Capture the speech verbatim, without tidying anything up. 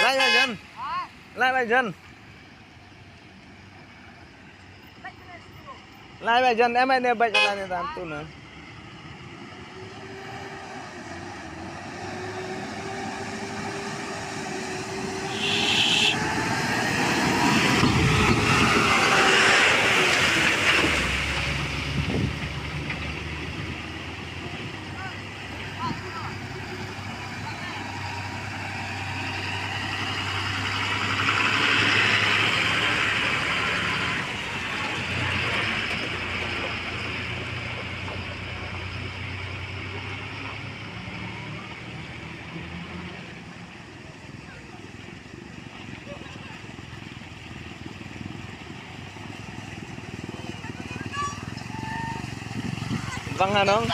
Lai bai jan. Lai bai jan. Lai bai jan, em ai ne bai jan ne tam tu na. Bang ha nong.